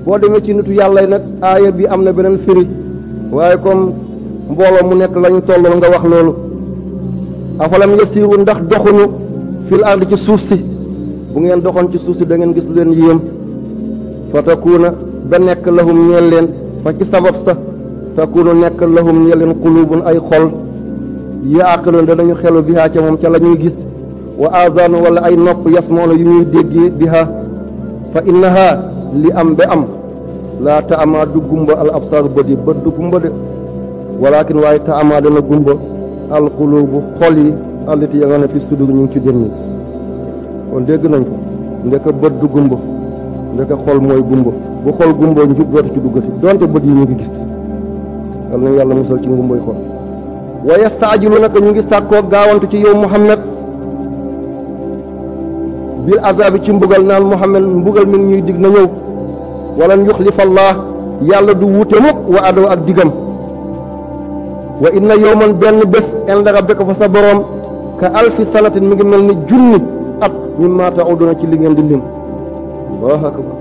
boo demee ci nitu yàlla yi nag aaya bi am na beneen firi waaye comme mbooloo mu nekk lañu tolloo nga wax loolu. afalam yasiiru ndax doxuñu fil ardi ci suuf si bu ngeen doxoon ci suuf si da ngeen gis lu leen yéem fa takuuna ba nekk lahum ñeel leen fa ci sabab sa takuunu nekk lahum ñeel leen quluubun ay xol yaaqiluun danañu xelu bihaa ca moom ca la ñuy gis wa azaanu wala ay nopp yasmoona yu ñuy déggee bihaa fa innaha li am ba am laa taamaa du gumba al absaaru bët yi bët du gumba de walakin waaye taamaa dana gumba al quluubu xol yi allati ya nga ne fi sudur ñu ngi ci dënn kon dégg nañ ko ndeka bët du gumba ndeka xol mooy gumba bu xol gumboo njub dootu ci duggati donte bët yi ñu ngi gis yal na yàlla musal ci ngumboy xol wa yastaajiluunaka ñu ngi sàkkoo gaawantu ci yow Muhammad bil azaabi ci mbugal naan Muhammad mbugal mi ngi ñuy dig na ñëw walan yuxlifa allah yàlla du wuute mukk wa adoo ak digam wa inna yawman benn bés inda rabbika fa sa boroom ka alfi sanatin mi ngi mel ni junni at mimmaa ta'udduna ci li ngeen di lim allahu akbar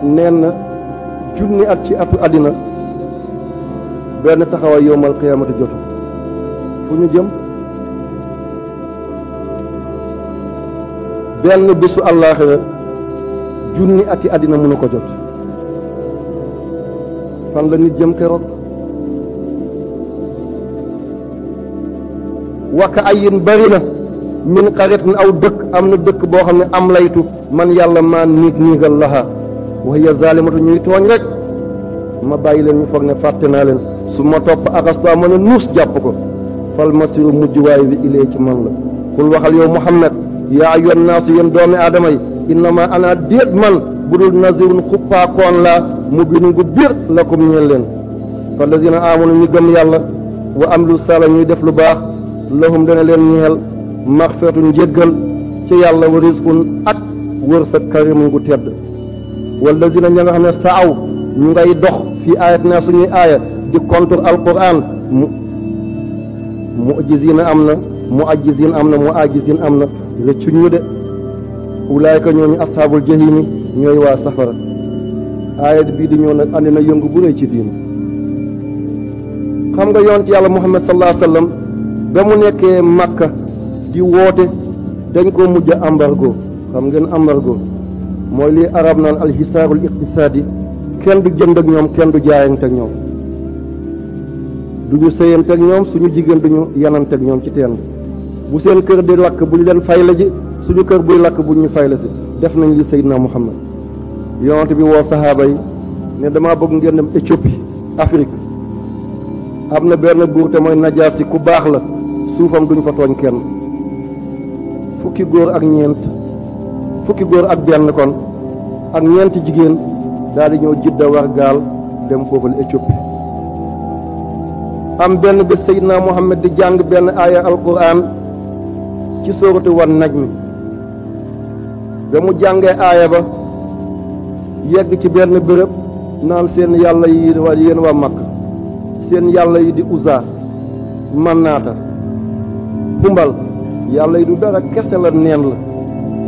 neen na junni at ci atu àddina benn taxawaay yowmal qiyaamati jotu fu ñu jëm benn bésu àllaaxira junni ati àddina mënu ko jot fan la nit jëm keroog waka ayin bari na min xaritin aw dëkk am na dëkk boo xam ne am laytu man yàlla maa niigal laha wa hiya zalimatu ñuy tooñ rek ma bàyyi leen ñu foog ne fàtte naa leen su ma topp akastuwaa mën a nuus jàpp ko fal masiru mujj waay bi ilee ci man la xul waxal yow Muhammad yaa ayyuhan naasu yéen doomi aadama yi innama ana déet man bu dul nazirun xuppaakoon laa mubinun gu bir lakum ñeen leen fa lazina amanu ñu gëm yàlla wa amilu sala ñuy def lu baax lahum dana leen ñeel maxfiratu njéggal ci yàlla wa rizqun ak wërsëg karimun gu tedd wallazina ña nga xam ne saaw ñu ngay dox fii ayat naa suñuy aaya di contre alquran mu'jizina am na mu'ajjizin am na mu'ajjizin am na rëccuñ ñu de ulaayka ñooñu ashaabul jahimi ñooy waa safara aaya bii di ñëw nag andi na yëngu bu rëy ci diin xam nga yonent yàlla Muhammad sallallahu alayhi wasallam ba mu nekkee Makka di woote dañ ko mujj embargo xam ngeen embargo mooy lii arab naan alxisaarul iqtisaadi kenn du jënd ak ñoom kenn du jaayante ak ñoom du ñu sëyante ak ñoom suñu jigéen duñu yanante ak ñoom ci teen bu seen kër di lakk bu ñu leen fayla ji suñu kër buy lakk bu ñu fayla si def nañ li Seydina Muhammad yonent bi woo sahaaba yi ne damaa bëgg ngeen dem Éthiopie Afrique am na benn buur te mooy Najaasi ku baax la suufam duñu fa tooñ kenn fukki góor ak benn kon ak ñeenti jigéen daal di ñëw Jidda war gaal dem foofu la Éthiopie am benn bés Seydina Muhammad di jàng benn aaya alquran ci sóoratu wan najmi ba mu jàngee aaya ba yegg ci benn bërëb naan seen yàlla yi waa yéen waa Makka seen yàlla yi di Uzza Mannaata Humbal yàlla yi du dara kese la neen la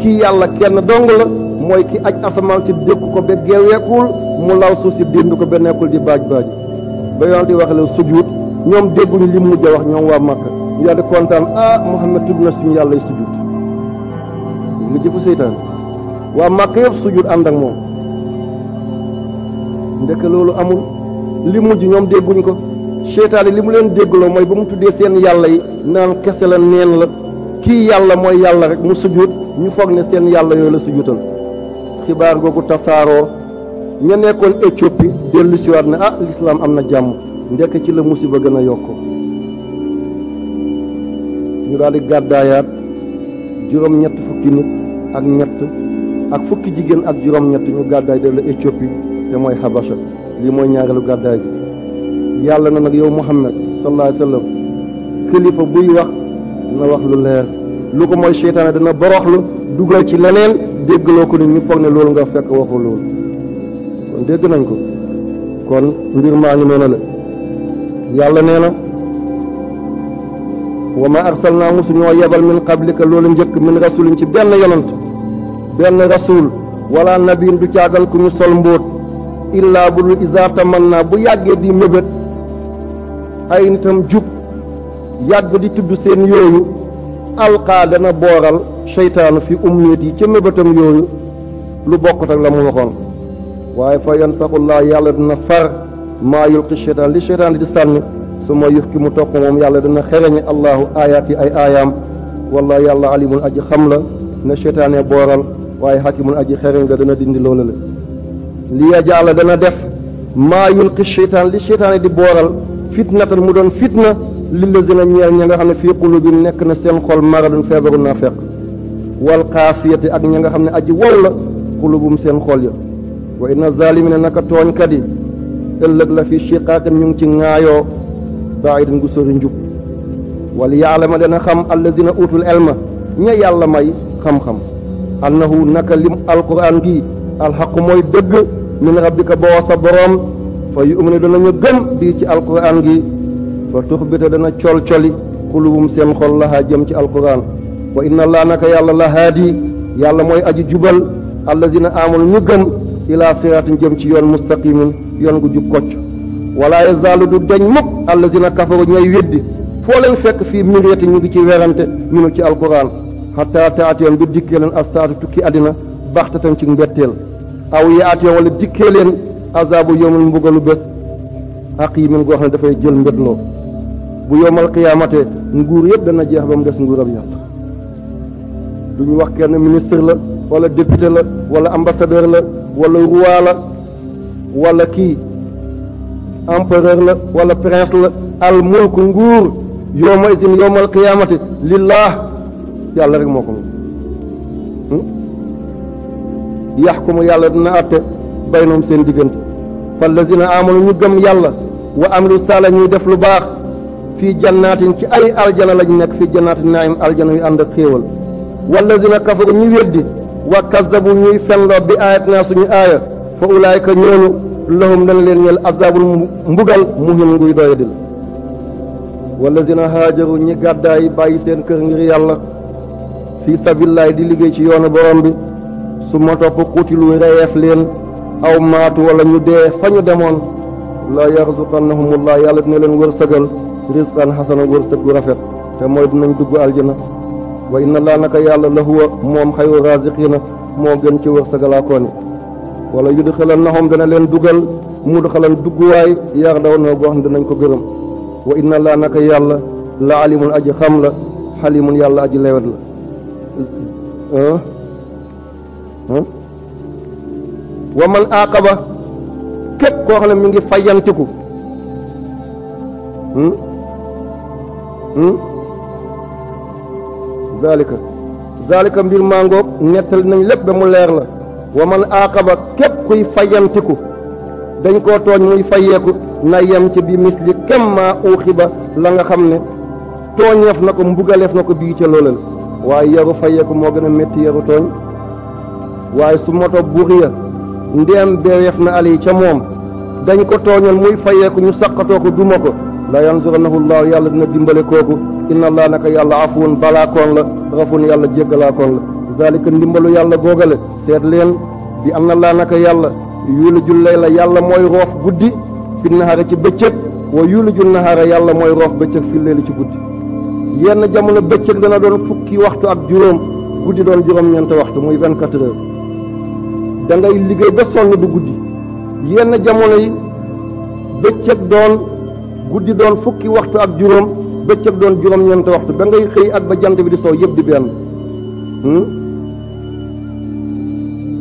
kii yàlla kenn dong la mooy ki aj asamaan si dékku ko ba geeweekul mu law suuf si déndu ko ba nekkul di baaj ba yonent wax la sujud ñoom dégguñu li mujj a wax ñoom waa Makka ñu daal di kontaan Muhammad tudd na suñu yàlla yi sujud nga jëfu seytaan waa Makka yëpp sujud ànd ak moom ndekk loolu amul li mujj ñoom dégguñ ko seytaan yi li mu leen déggloo mooy ba mu tuddee seen yàlla yi naan kese la neen la kii yàlla mooy yàlla rek mu sujud ñu foog ne seen yàlla yooyu la sujudal xibaar googu tasaaroo ña nekkoon Éthiopie dellu siwaat ne l'islam am na jàmm ndekk ci la musiba gën a yokk ñu daal di gàddaayaat juróom-ñett fukki nit ak ñett ak fukki jigéen ak juróom-ñett ñu gàddaay dellu Éthiopie te mooy Habasha lii mooy ñaareelu gàddaay gi yàlla na nag yow Muhammad sallallahu alayhi wa sallam kilifa buy wax na wax lu leer lu ko mooy seytaane dana boroxlu dugal ci leneen déggloo ko nit ñu foog ne loolu nga fekk waxu loolu kon dégg nañ ko kon mbir maa ngi noonu la yàlla nee na wa ma arsalnaa musu ñoo yebal min qablika loolu njëkk min rasulin ci benn yonant benn rasul wala nabiin du caagal ku ñu sol mbóot illaa bu dul isa tamanna bu yàggee di mébét ay nitam jub yàgg di tudd seen yooyu alqaa dana booral seytaanu fi umniyat yi ca mébétam yooyu lu bokkut ak la mu waxoon waaye fa yansaxullaa yàlla dina far maa yulqi seytaan li seytaan di sànni su ma yuf ki mu topp moom yàlla dina xereñe allahu aayaat yi ay aayaam walla yàlla alimun aji xam la ne seytaane booral waaye xakimun aji xereñ nga dana dindi loola la li yajaala dana def maa yulqi seytaan li seytaane di booral fitnatan mu doon fitna lillazina ñeel ña nga xam ne fii qulubin nekk na seen xol maradun feebaru naafeq wal qaasiyati ak ña nga xam ne aji wow la qulubum seen xol ya wa inna zalimina naka tooñkat yi ëllëg la fi shiqaaqin ñu ngi ci ŋaayoo baidin gu sori njub wala yaalama dana xam allazina utul elma ña yàlla may xam-xam annahu naka lim alquran gi alxaqu mooy dëgg min rabbika boo sa boroom fa yu'minu danañu gëm bii ci alquran gi fa tuxbita dana col-coli xulubum seen xol lahaa jëm ci alquran wa inna allah naka yàlla la haadi yàlla mooy aji jubal allazina amanu ñu gëm ilaa siraatin jëm ci yoon mustaqimin yoon gu jub kocc wala yazaalu du deñ mukk allazina kafaru ñooy weddi foo leen fekk fii miriyati ñu ngi ci werante minu ci alquran xataa taatiyoon bi dikkee leen assaatu tukki àddina baxtatan ci mbetteel aw yaatee wala dikkee leen azaabu yowmul mbugalu bés aqiimin goo xam ne dafay jël mbétloo bu yowmal qiyaamate nguur yëpp dana jeex ba mu des nguuram yàlla duñu wax kenn ministre la wala député la wala ambassadeur la wala roi la wala kii empereur la wala prince la al mulku nguur yowma idin yowmal qiyaamate lillah yàlla rek moo ko moom yaxkumu yàlla dina àtte baynoom seen diggante fallazina amanu ñu gëm yàlla wa amilu saala ñuy def lu baax fii jannaatin ci ay aljana lañ nekk fii jannaatin naim aljana yu ànd ak xéewal wallazina kafaru ñu weddi wa kazzabu ñuy fenloo bi ayatina suñu aaya fa ulaayka ñooñu lahum dana leen ñeel azabul mbugal muhin nguy doyadil wallazina haajaru ñi gàddaay bàyyi seen kër ngir yàlla fii sabilillahi di liggéey ci yoonu borom bi su ma topp qutilu reyeef leen aw maatu wala ñu dee fa ñu demoon la yarzuqannahumullah yàlla dina leen wërsëgal rizqan xasana wërsëg gu rafet te mooy dinañ dugg aljana wa inna laa naka yàlla la huwa moom xayru raziqina moo gën ci wërsëgalaakooni wala yudxilannahum dana leen dugal mudxalan dugguwaay yar daw noo goo xam ne dinañ ko gërëm wa inna laa naka yàlla la alimun aji xam la xalimun yàlla aji lewet la wa man aqaba képp koo xam ne mi ngi fayantiku zalika mbir mangoog nettali nañ lépp ba mu leer la wa man aqaba képp kuy fayantiku dañ koo tooñ muy fayeeku na yem ci bi misli kem maa uxiba la nga xam ne tooñeef na ko mbugaleef na ko bii ca loolal waaye yaru fayeeku moo gën a métti yaru tooñ waaye su moto buriya ndeem beeweef na ali ca moom dañ ko tooñal muy fayeeku ñu saqatoo ko duma ko la yansurannahu llahu yàlla dina dimbale kooku inna allah naka yàlla afuwun balaakoon la rafun yàlla jéggalaakoon la zalika ndimbalu yàlla googale seet leen bi anna allah naka yàlla yuulijul layla yàlla mooy roof guddi fi nahaara ci bëccëg wa yuulijul nahaara yàlla mooy roof bëccëg fi leeli ci guddi yenn jamono bëccëg dana doon fukki waxtu ak juróom guddi doon juróom-ñeent waxtu muy 24 heures da ngay liggéey ba sonn du guddi yenn jamono yi bëccëg doon guddi doon fukki waxtu ak juróom bëccëg doon juróom-ñeent waxtu ba ngay xëy ak ba jant bi di soow yëpp di benn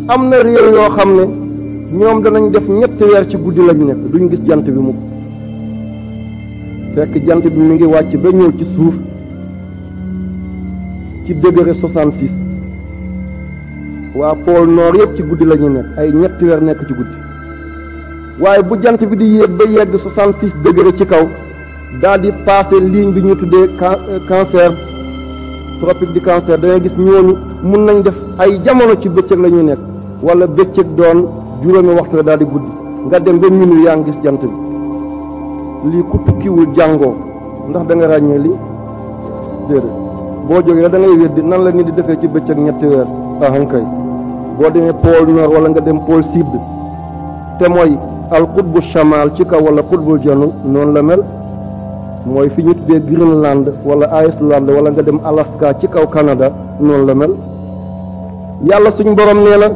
am na réew yoo xam ne ñoom danañ def ñetti weer ci guddi lañu nekk duñ gis jant bi mukk fekk jant bi mi ngi wàcc ba ñëw ci suuf ci degré 66 waa pôle nord yëpp ci guddi la ñuy nekk ay ñetti weer nekk ci guddi waaye bu jant bi di yéeg ba yegg 66 degré ci kaw daal di passé ligne bi ñu tuddee cancer tropique du cancer da ngay gis ñooñu mun nañ def ay jamono ci bëccëg la ñuy nekk wala bëccëg doon juróomi waxtu daal di guddi nga dem ba minuit yaa ngi gis jant bi lii ku tukkiwul jàngoo ndax da nga ràññee lii déedéet boo jógee da ngay weddi nan la nit di defee ci bëccëg ñetti weer ahankay boo demee pôle nord wala nga dem pôle sud te mooy al qutbu shamal ci kaw wala qutbul janub noonu la mel mooy fi ñu tuddee Greenland wala Iceland wala nga dem Alaska ci kaw Canada noonu la mel yàlla suñ borom nee na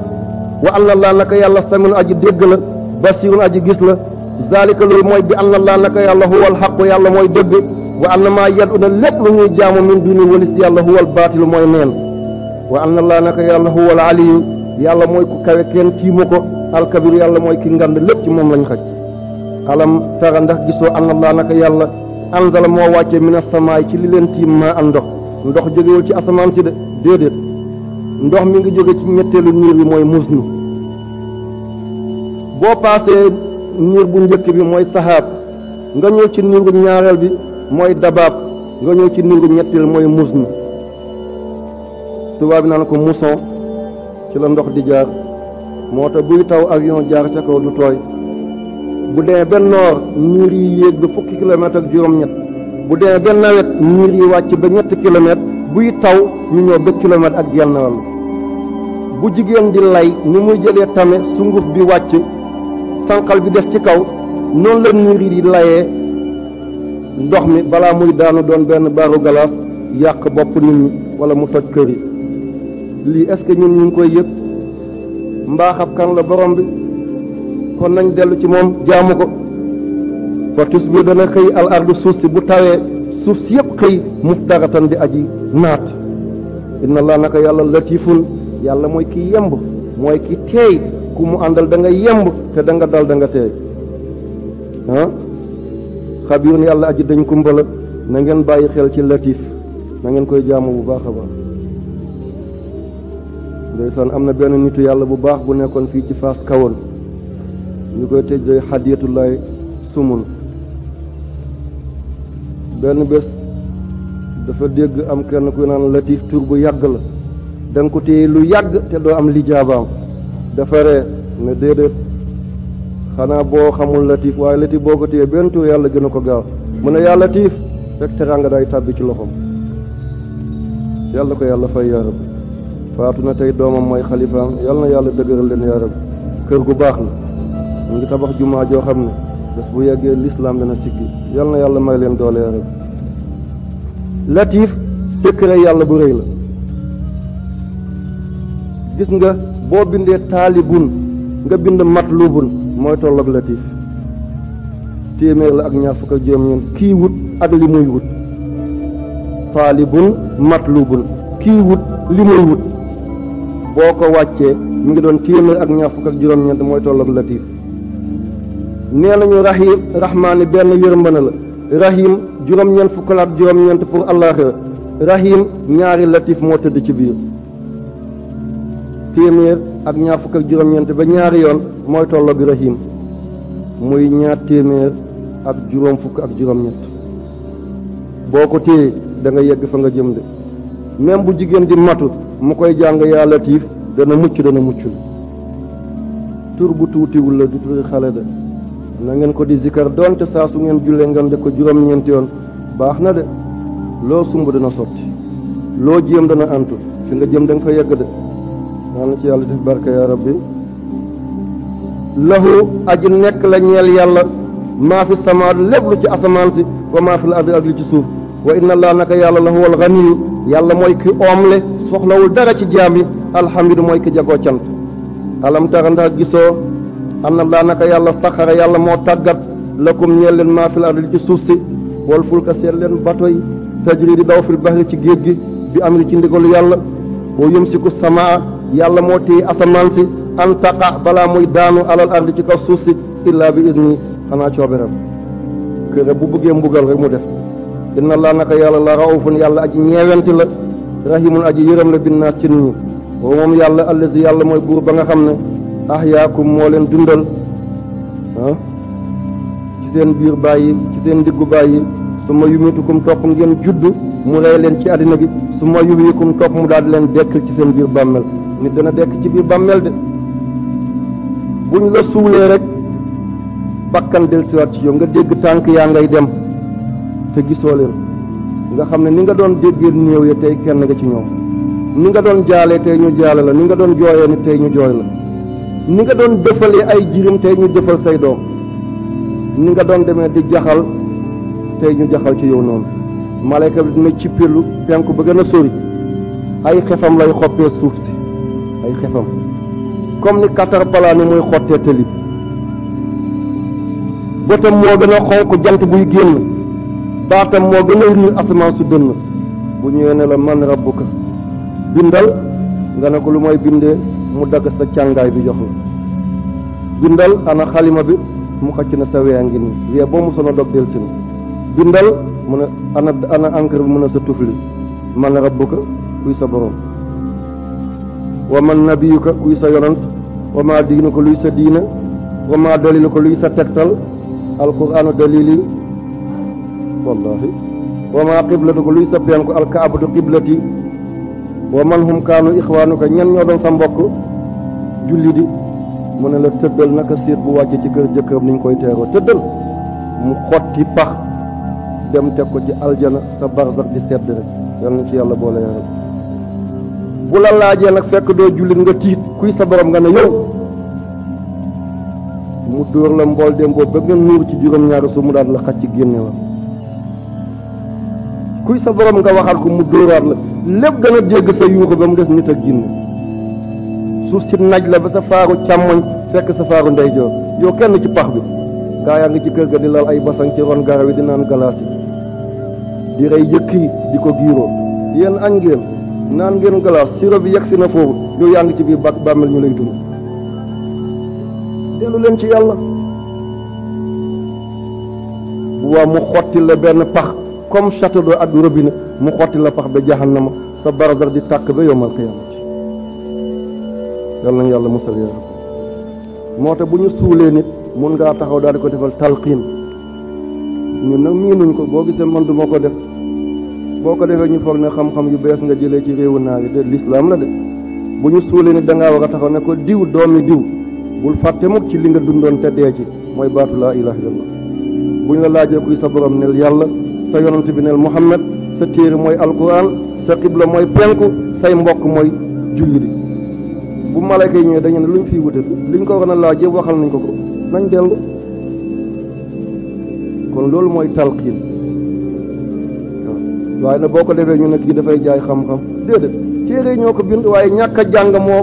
wa anna laa naka yàlla samin aji dégg la basirun aji gis la zalika loolu mooy bi anna laa naka yàlla huwal xaqu yàlla mooy dëgg wa anna maa yad'una lépp lu ñuy jaamu min duni walis yàlla huwal baatilu mooy neen wa anna laa naka yàlla huwal aliyu yàlla mooy ku kawe kenn tiimu ko alkabiru yàlla mooy ki ngand lépp ci moom lañ xaj alam tara ndax gisoo anna laa naka yàlla anzala moo wàcce mina samaay ci li leen tiim maa am ndox jógewul ci asamaan si de déedéet ndox mi ngi jóge ci ñetteelu niir bi mooy musnu boo paasee niir bu njëkk bi mooy sahaab nga ñëw ci niiru ñaareel bi mooy dabaab nga ñëw ci niiru ñetteel mooy musnu tubaab bi naan ko mousson ci la ndox di jaar moo tax buy taw avion jaar ca kaw du tooy bu demee ba noor niir yi yéeg ba fukki kilomètre ak juróom-ñett bu demee ba nawet niir yi wàcc ba ñetti kilomètre buy taw ñu ñëw ba kilomètre ak genn wàll bu jigéen di lay ni muy jëlee tame sunguf bi wàcc sànqal bi des ci kaw noonu la niir yi di layee ndox mi balaa muy daanu doon benn baaru galaas yàq bopp nit ñi wala mu toj kër yi lii est-ce que ñun ñu ngi koy yëg mbaaxab kan la borom bi kon nañ dellu ci moom jaamu ko fa tusbihu dana xëy al ardu suuf si bu tawee suuf si yëpp xëy muftaratan di aji naat inna allah naka yàlla latifun yàlla mooy ki yemb mooy ki teey ku mu àndal da nga yemb te da nga dal da nga teey xabiirun yàlla aji dañ kumbala na ngeen bàyyi xel ci latif na ngeen koy jaamu bu baax a baax ndeysaan am na benn nitu yàlla bu baax bu nekkoon fii ci Fass Kawoon ñu koy tëjee Hadiyatullahi Sumun benn bés dafa dégg am kenn ku naan latif tur bu yàgg la da nga ko téye lu yàgg te doo am lijaabaam dafa ree ne déedéet xanaa boo xamul latif waaye latif boo ko téye benn tur yàlla gën a ko gaaw mu ne yaa latif fekk teraanga day tàbbi ci loxoom yàlla ko yàlla fay yaa rabbi faatu na tey doomam mooy xalifaam yàlla na yàlla dëgëral leen yaa rabbi kër gu baax la mu ngi tabax jumaa joo xam ne bés bu yeggee lislaam dana siggi yàlla na yàlla may leen doole yaa rabbi latif secret yàlla bu rëy la gis nga boo bindee taalibun nga bind matlubun mooy tolloog latif téeméer la ak ñaar fukk ak juróom-ñeent kii wut ak li muy wut taalibun matlubun kii wut li muy wut boo ko wàccee mu ngi doon téeméer ak ñaar fukk ak juróom-ñeent mooy tolloog latif nee nañu rahim rahmaani benn yërmande la rahim juróom-ñeent fukk la ak juróom-ñeent pour àllaaxira rahim ñaari latif moo tëdd ci biir téeméer ak ñaar fukk ak juróom-ñeent ba ñaari yoon mooy tolloog rahim muy ñaar téeméer ak juróom fukk ak juróom-ñett boo ko téye da nga yegg fa nga jëm de même bu jigéen di matu mu koy jàng yaa latif dana muccul tur bu tuutiwul la du turi xale de na ngeen ko di zikar doonte saa su ngeen jullee ngeen de ko juróom-ñeenti yoon baax na de loo sumb dana sotti loo jéem dana antu fi nga jëm da nga fa yegg de maa ci yàlla def barka ya rabbi lahu aji nekk la ñeel yàlla maa fi samaat lépp lu ci asamaan si wa maa fi l ardi ak li ci suuf wa inna allah naka yàlla la huwal ganiyu yàlla mooy ki oomle soxlawul dara ci jaam yi alhamdu mooy ki jagoo cant alam tara ndax gisoo anna allah naka yàlla saxara yàlla moo tàggat lakum ñeel leen maa fi l ardi li ci suuf si wal fulka seet leen bato yi tajri di daw fil bahri ci géej gi bi amri ci ndigalu yàlla wa yumsiku samaa yàlla moo téye asamaan si an taqa balaa muy daanu alal ardi ci kaw suuf si illaa bi idni xanaa cooberam kër bu bëggee mbugal rek mu def inna allah naka yàlla la raufun yàlla aji ñeewenti la rahimun aji yërëm la binnaas ci nit ñi wa moom yàlla allazi yàlla mooy buur ba nga xam ne ahyaakum moo leen dundal ci seen biir bàyyi ci seen ndiggu bàyyi su ma yumitukum topp ngeen juddu mu rey leen ci àddina bi su ma yuhyikum topp mu daal di leen dekkal ci seen biir bàmmeel nit dana dekk ci biir bàmmeel de buñ la suulee rek bakkan del siwaat ci yow nga dégg tànk yaa ngay dem te gisoo leen nga xam ne ni nga doon déggee néew ya tey kenn nga ci ñoom ni nga doon jaalee tey ñu jaale la ni nga doon jooyee ni tey ñu jooy la ni nga doon defalee ay jirim tey ñu defal say doom, ni nga doon demee di jaxal tey ñu jaxal ci yow noonu. malayka bi dina cippeelu penku ba gën a sori, ay xefam lay xoppee suuf si, ay xefam comme ni caterpillar ni muy xottee tëli. bëtam moo gën a xonq jant buy génn, baatam moo gën a riir asamaan su dënn. bu ñëwee ne la man rabbuka, bindal nga ne ko lu mooy bindee, mu dagg sa càngaay bi jox la. bindal ana xalima bi, mu xëcc na sa wee ngi nii, wee boo mu sono dog del si na. bindal mu ne ana encre bi mu ne sa tufli, man rabbuka kuy sa borom, wa man nabiyuka kuy sa yonant, wa ma diinuka luy sa diina, wa ma daliluka luy sa tegtal, alquranu dalili wallahi, wa ma qiblatuka luy sa penku, alkaabatu qiblati, wa man hum kaanu ixwaanuka ñan ñoo doon sa mbokk julli di. mu ne la tëddal naka séet bu wàcce ci kër jëkkëram ni ñu koy teeroo, tëddal. mu xotti pax dem teg ko ci aljana, sa barsax di sedd rek. yal na ci yàlla boole yaram. bu la laajee nag fekk doo jullit nga tiit, kuy sa borom nga ne yow, mu dóor la mbool dem boobu ba nga nuur ci juróom-ñaari su mu daal la xacc génne la. kuy sa borom nga waxal ko mu dóoraat la, lépp gën a dégg sa yuuxu ba mu des nit ak jinne. suuf si naj la ba sa faaru càmmoñ fekk sa faaru ndeyjoor, yow kenn ci pax bi. gaa yaa ngi ci kër ga di lal ay basang ci ron garab yi di naan galaas yi, di rey yëkk yi di ko giiroo. yéen añ ngeen naan ngeen galaas, siro bi yegsi na foofu, yow yaa ngi ci biir bàmmeel ñu lay dund. dellu leen ci yàlla. bu waa mu xotti la benn pax comme château d'eau ak robinet, mu xotti la pax ba jahannama, sa barzak di tàkk ba yowmal qiyaamati. yal nañu yàlla musal ya rabbi. moo tax bu ñu suulee nit mun ngaa taxaw daal di ko defal talqiin. ñun nag miinuñ ko, boo gisee man du ma ko def. boo ko defee ñu foog ne xam-xam yu bees nga jëlee ci réewu naar yi, te lislaam la de. bu ñu suulee nit da ngaa war a taxaw ne ko diw doomi diw, bul fàtte mukk ci li nga dundoon te dee ci, mooy baatu laa ilaha illallah. bu ñu la laajee kuy sa borom nel yàlla, sa yonent bi nel Muhammad, sa téere mooy alquran, sa xibla mooy penku, say mbokk mooy julli bi. bu malayka yi ñëwee dañu ne luñ fiy wutal, liñ ko war a laaj yëpp waxal nañ ko ko, nañ dellu. kon loolu mooy talqiin. waaye nag boo ko defee ñu ne kii dafay jaay xam-xam, déedéet, téere yi ñoo ko bind, waaye ñàkk a jàng moo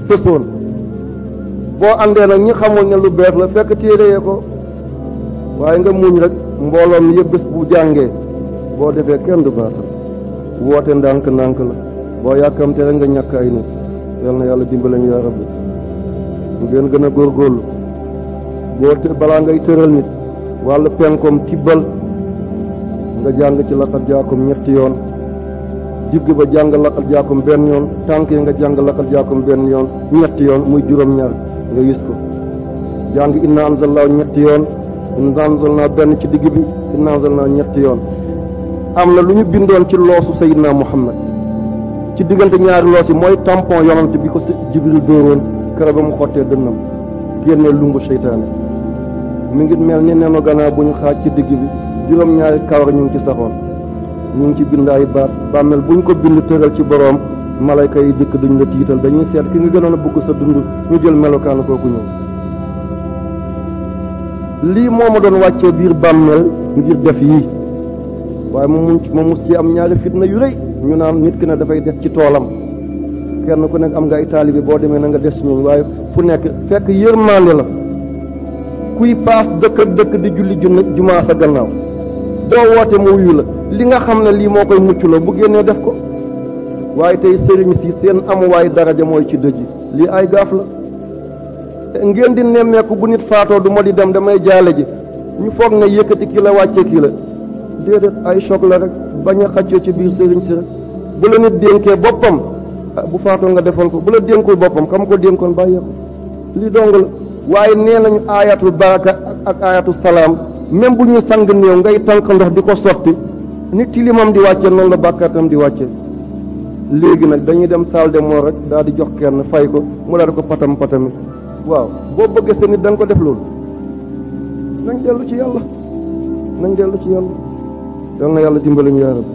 fësoon. boo àndee nag ñi xamul ne lu bees la, fekk téere yee ko. waaye nga muñ rek, mbooloo mi yëpp bés bu jàngee, boo defee kenn du baatal. woote ndànk-ndànk la, boo yàkkamte rek nga ñàkk ay nit. yal na yàlla dimbale ñu yaa rabbi. ngeen gën a góorgóorlu. balaa ngay tëral nit wàllu penkoom tibbal, nga jàng ci laqad jaakum ñetti yoon, digg ba jàng laqad jaakum benn yoon, tànk yi nga jàng laqad jaakum benn yoon, ñetti yoon muy juróom-ñaar nga wis ko. jàng inna anzalnaa ñetti yoon, inna anzalnaa benn ci digg bi, inna anzalnaa ñetti yoon. am na lu ñu bindoon ci loosu Sayyidina Muhammad, ci diggante ñaari loos yi, mooy tampon yonant bi ko Jibril dóoroon keroog ba mu xottee dënnam, génnee lumbu seytaane. mi ngi mel ni nenu gannaaw bu ñu xaaj ci digg bi, juróom-ñaari kawar ñu ngi ci saxoon, ñu ngi ci bind ay baat. bàmmeel bu ñu ko bind tëral ci boroom, malayka yi dikk duñ la tiital, dañuy seet ki nga gënoon a bëgg sa dund, ñu jël melokaanu kooku ñëw. lii moo ma doon wàccee biir bàmmeel ngir def yii, waaye ma mus ci am ñaari fitna yu rëy. ñu naan nit ki ne dafay des ci toolam, kenn ku nekk am nga ay taalibe, boo demee na nga des ci ñoom, waaye fu nekk fekk yërmande la. kuy paas dëkk ak dëkk di julli jumaa sa gannaaw, doo woote mu wuyu la, li nga xam ne lii moo koy mucc la, bu génnee def ko. waaye tey sëriñ si seen amuwaay daraja mooy ci dëj yi, lii ay gaaf la. ngeen di nemmeeku bu nit faatoo du ma di dem damay jaale ji, ñu foog ne yëkkati kii la wàcce kii la, déedéet, ay choc la rek, bañ a xaccoo ci biir sëriñ si rek. bu la nit dénkee boppam, bu faatoo nga defal ko, bu la dénkul boppam kam ko dénkoon bàyyee ko, lii dong la. waaye nee nañu ayatul baraka ak ayatul salaam, même bu ñuy sang néew ngay tànk ndox di ko sotti, nit tilimam di wàcce noonu la bàkkaatam di wàcce. léegi nag dañuy dem salle de mort rek daal di jox kenn fay ko mu daal di ko patami. waaw boo bëggee sa nit da nga ko def loolu. nañ dellu ci yàlla, nañ dellu ci yàlla. yal na yàlla dimbali ñu yaa rabbi.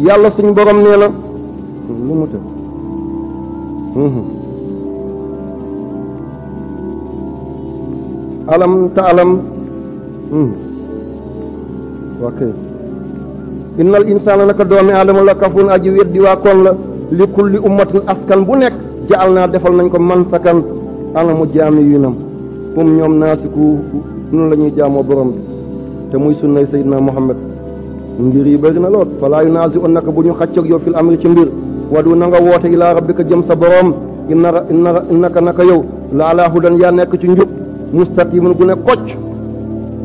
yàlla suñ borom nee na lu mu tëdd alam ta alam ok innal insaana naka doomi aadama la kafun aji weddi waa kon la li kulli ummatin askan bu nekk jaal naa defal nañ ko man sakan anamu jaami yu nam um ñoom naasiku nun la ñuy jaamoo borom bi te muy sunnay Seydina Muhammad ngir yi bëri na lool falaa yunaasi on naka bu ñu xaccoog yow fil amri ci mbir wadu na nga woote ilaa rabbika jëm sa borom innaka naka yow la ala hudan yaa nekk ci njub mustaqimin gu ne kocc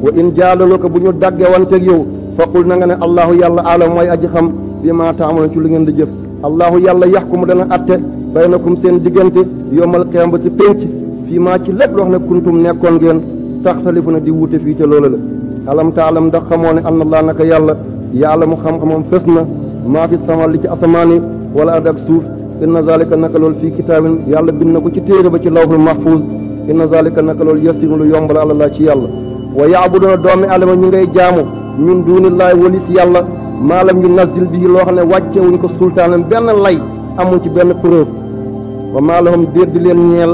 wa in jaadalooka bu ñu dagge wanteeg yow faqul na nga ne allahu yàlla alam mooy aji xam bi ma taamaloon ci lu ngeen di jëf allahu yàlla yaxkumu dana atte baynakum seen diggante yowmal qiyaama ba ci pénc fii maa ci lépp loo xam ne kuntum nekkoon ngeen taxtalifu na di wuute fii ca loola la alam taalam ndax xamoo ne anna allah naka yàlla yàlla mu xam-xamam fës na maa fi sama li ci asamaani wala ard ak suuf inna zalika naka loolu fii kitaabin yàlla bind na ko ci téere ba ci lawhul mahfuz inna zalika naka loolu yasiru lu yomb la àlallah ci yàlla wa yaabuduna doomi adama ñu ngay jaamu min duunillaahi walis yàlla maalam yu nazil bii loo xam ne wàcce wuñ ko sultaanam benn lay amuñ ci benn preuve wa maa lahum déet di leen ñeel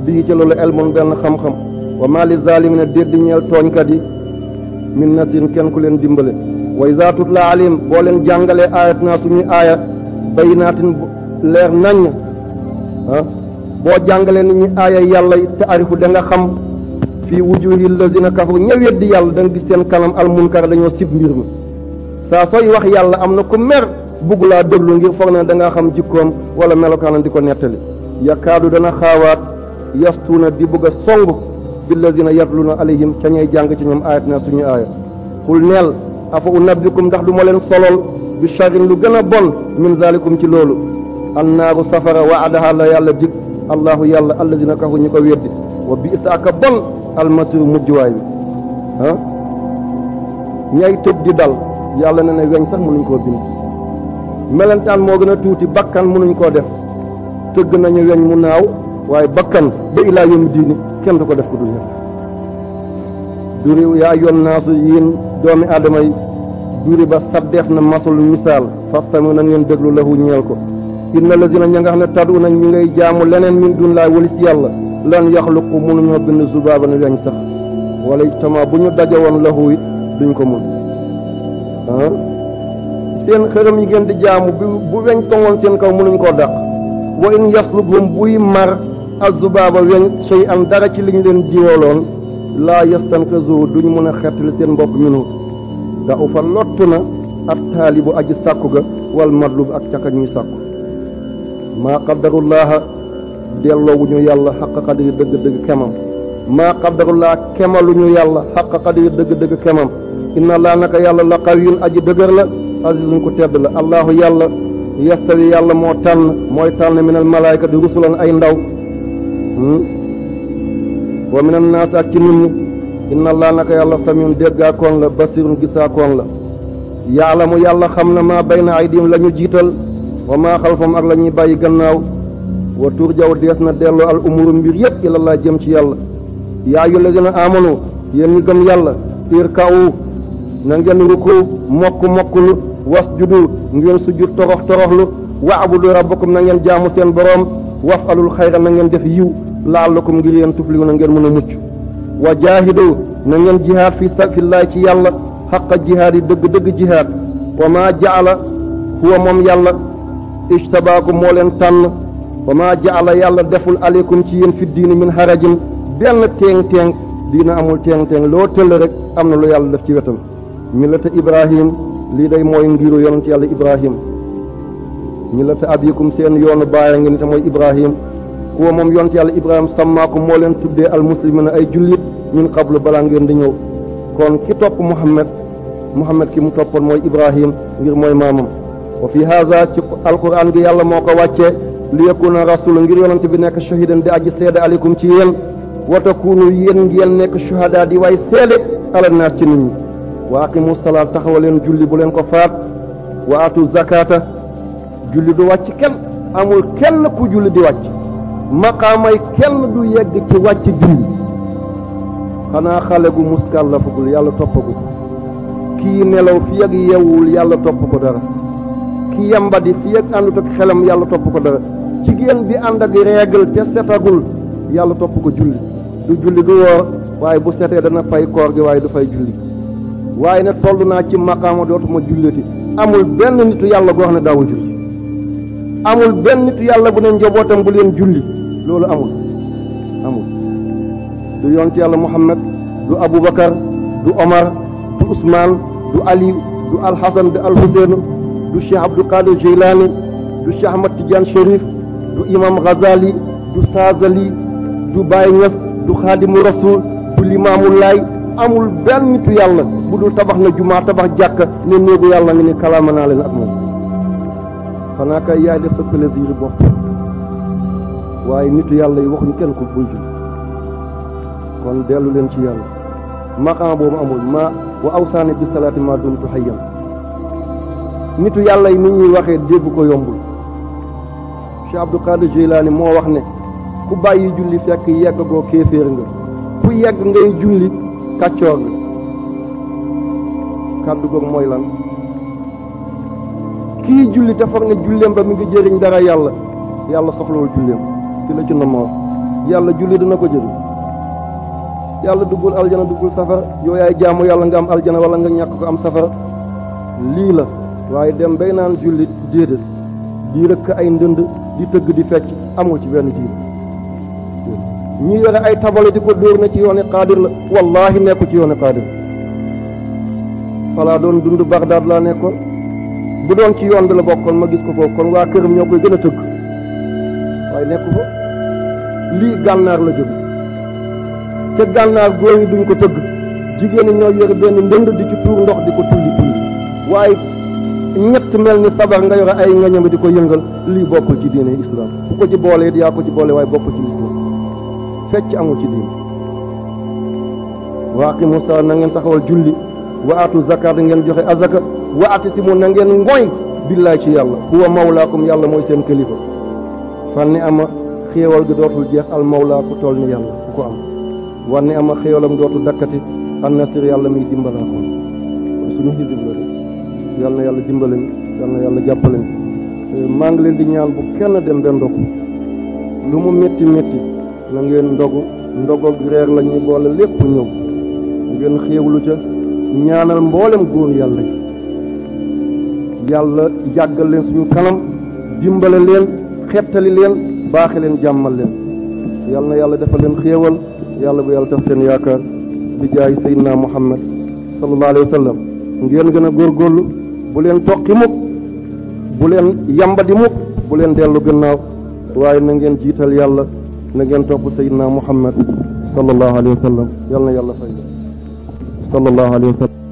bii ca loolu elmun benn xam-xam wa maa li zaalimina déet di ñeel tooñkat yi min nasirin kenn ku leen dimbale wa izaa tutla alayhim boo leen jàngalee aayatuna suñuy aaya bayyinaatin leer naññ boo jàngalee nit ñi aaya yàlla te arifu da nga xam fii wujuhi lazina kafaru ña weddi yàlla da nga gis seen kanam al munkar dañoo sib mbir mi saa sooy wax yàlla am na ku mer bugg laa déglu ngir foog na da ngaa xam jikkoom wala melokaanam di ko nettali yakaadu dana xaawaat yastuuna di bëgg a song bi lazina yatluna alayhim ca ñay jàng ci ñoom ayatina suñu aaya xul neel afa unabbikum ndax du ma leen solol bi sharrin lu gën a bon min zalikum ci loolu annaaru safara waadaha la yàlla dig allahu yàlla allazina kafaru ñi ko weddi wa bi isa aka bon almasiru mujjuwaay bi ñay tëb di dal yàlla ne ne weñ sax mënuñ koo bind melentaan moo gën a tuuti bakkan mënuñ koo def tëgg nañu weñ mu naaw waaye bakkan ba ilaa yawmi diini kenn du ko def ko dul yàlla duri yaa yoon naasu yéen doomi aadama yi duri ba saddeef na masul misaal fastami na ngeen déglu lahu ñeel ko inna lazina ña nga xam ne tadu nañ ñu ngay jaamu leneen min dun laay walis yàlla lan yaxluqu mënuñoo bind zubaaban weñ sax wala ijtama bu ñu daje woon lahu it duñ ko mun seen xërëm yi ngeen di jaamu bu weñ tongoon seen kaw mënuñ koo dàq wa in yaslubhum buy mar azubaaba weñ shay an dara ci liñ leen jiwaloon laa yastanqizuhu duñ mën a xettali seen bopp minu da ufa lott na ak taalibu aji sàkku ga wal madlub ak caka ñuy sàkku maa qaddarullaha delloowuñu yàlla xaqa qadri dëgg-dëgg kemam maa qaddarullaha kemaluñu yàlla xaqa qadri dëgg-dëgg kemam inna laa naka yàlla la qawiyyun aji dëgër la azizun ko tedd la allahu yàlla yastawi yàlla moo tànn mooy tànn minal malaayikati rusulan ay ndaw wa minan naas ak ci nit ñi inna allah naka yàlla samiun déggaakoon la basirun gisaakoon la yaalamu yàlla xam na maa bayna aydihim la ñu jiital wa maa xalfahum ak la ñuy bàyyi gannaaw wa turjaw dees na delloo al umuru mbir yëpp ilallah jëm ci yàlla yaa ayyuha allazina amanu yéen ñu gëm yàlla irka'u na ngeen ruku mokkulu wasjudu ngeen sujud toroxlu wa'budu rabbakum na ngeen jaamu seen boroom waf'alul xayra na ngeen def yiw la'allakum ngir yéen tuflihu na ngeen mën a mucc wa jaahidu na ngeen jihaad fillahi ci yàlla xaqa jihaad yi dëgg jihaad wa maa ja'ala huwa moom yàlla ijtabaakum moo leen tànn wa maa ja'ala yàlla deful aleykum ci yéen fi diini min harajin benn teeng diina amul teeng loo tëll rek am na lu yàlla def ci wetam millata ibrahim lii day mooy ngiru yonent yàlla ibrahim millata abikum seen yoonu baaya ngi ni te mooy ibrahim kuwa moom yonent yàlla ibrahim sammaakum moo leen tuddee almuslimina ay jullit min qablu balaa ngeen di ñëw kon ki topp muhammad ki mu toppoon mooy ibrahim ngir mooy maamam wa fi haza ci alquran bi yàlla moo ko wàccee li yakuna rasul ngir yonent bi nekk shahidan di aji seede aleykum ci yéen wa takunu yéen ngeen nekk shuhada di way seede ala naas ci nit ñi wa aqimu salaat taxawaleen julli bu leen ko faat wa atu zakata julli du wàcc kenn amul kenn ku julli di wàcc maqaamay kenn du yegg ci wàcc julli xanaa xale gu muskallafagul yàlla toppagul kii nelaw fi ak yewwul yàlla topp ko dara ki yembadi fi ak àndut ak xelam yàlla topp ko dara jigéen bi ànd ak règle te setagul yàlla topp ko julli du julli du woor waaye bu setee dana fay koor gi waaye du fay julli waaye nag toll naa ci maqaama dootuma julliti amul benn nitu yàlla goo xam ne daawul julli amul benn nitu yàlla bu ne njabootam bu leen julli loolu amul du yonent yàlla Muhammad du Aboubacar du Omar du Ousmane du Ali du Alxasan du Alxuseyn du Cheikh Abdul Qadir Jilani du Cheikh Ahmad Tidiane Chérif du Imam Ghazali du Saazali du Baye Niass du Xaadimu Rasul du Limaamu Laay amul benn nitu yàlla bu dul tabax na jumaa tabax jàkka ne néegu yàlla nga ni kalaama naa leen ak moom xanaa kay yaay def sa plaisir bopp waaye nitu yàlla yi waxuñu kenn ko bul julli kon dellu leen ci yàlla maqaam boobu amul ma wa awsaani bi salaati ma dumtu hayyan nitu yàlla yi nit ñuy waxee dégg ko yombul Cheikh Abdul Qadir Jilani moo wax ne ku bàyyi julli fekk yegg goo kéeféer nga ku yegg ngay julli kàccoor nga kàddu googu mooy lan kii julli te foog ne julleem ba mi ngi jëriñ dara yàlla soxlawul julleem ci la ci nama wax yàlla julli dina ko jëriñ yàlla duggul aljana duggul safara yow yaay jaamu yàlla nga am aljana wala nga ñàkk ko am safara lii la waaye dem bay naan julli déedéet di rëkk ay ndënd di tëgg di fecc amul ci benn diir ñi yore ay tabale di ko dóor na ci yooni xaadir la wallahi nekku ci yooni xaadir falaa doon dund Bagdad laa nekkoon bu doon ci yoon bi la bokkoon ma gis ko foofu kon waa këram ñoo koy gën a tëgg waaye nekku fa lii gànnaar la jóge te gànnaar góor ñi duñ ko tëgg jigéen ñi ñoo yore benn ndënd di ci tuur ndox di ko tulli waaye ñett mel ni sabar nga yore ay ngañam di ko yëngal lii bokkul ci diine islam ku ko ci boole it yaa ko ci boole waaye bokkul ci islam fecc amul ci diine wa aqimu salaa na ngeen taxawal julli wa atu zakat ngeen joxe azaka wa atisimu na ngeen ngoy billaay ci yàlla huwa mawlaakum yàlla mooy seen kilifa fanni ama xéewal gi dootul jeex al mawlaa ku toll ni yàlla ku ko am wanni ama xéewalam dootul dakkati an nasir yàlla miy dimbalaa ko suñu xisib la de yàlla na yàlla dimbale yàlla na yàlla jàppale maa ngi leen di ñaan bu kenn dem benn ndogu lu mu métti métti na ngeen ndogoog reer la ñuy boole lépp ñëw ngeen xéewlu ca ñaanal mboolem góor yàlla yi yàlla jàggal leen suñu kanam dimbale leen xettali leen baaxe leen jàmmal leen yàlla na yàlla defal leen xéewal yàlla bu yàlla def seen yaakaar bi jaay Seydina Muhammad sallallahu alayhi wa sallam ngeen gën a góorgóorlu bu leen toqi mukk bu leen yambadi mukk bu leen dellu gannaaw waaye na ngeen jiital yàlla na ngeen topp Seydina Muhammad sallallahu alayhi wa sallam yàlla na yàlla fay sallallahu alayhi wa sallam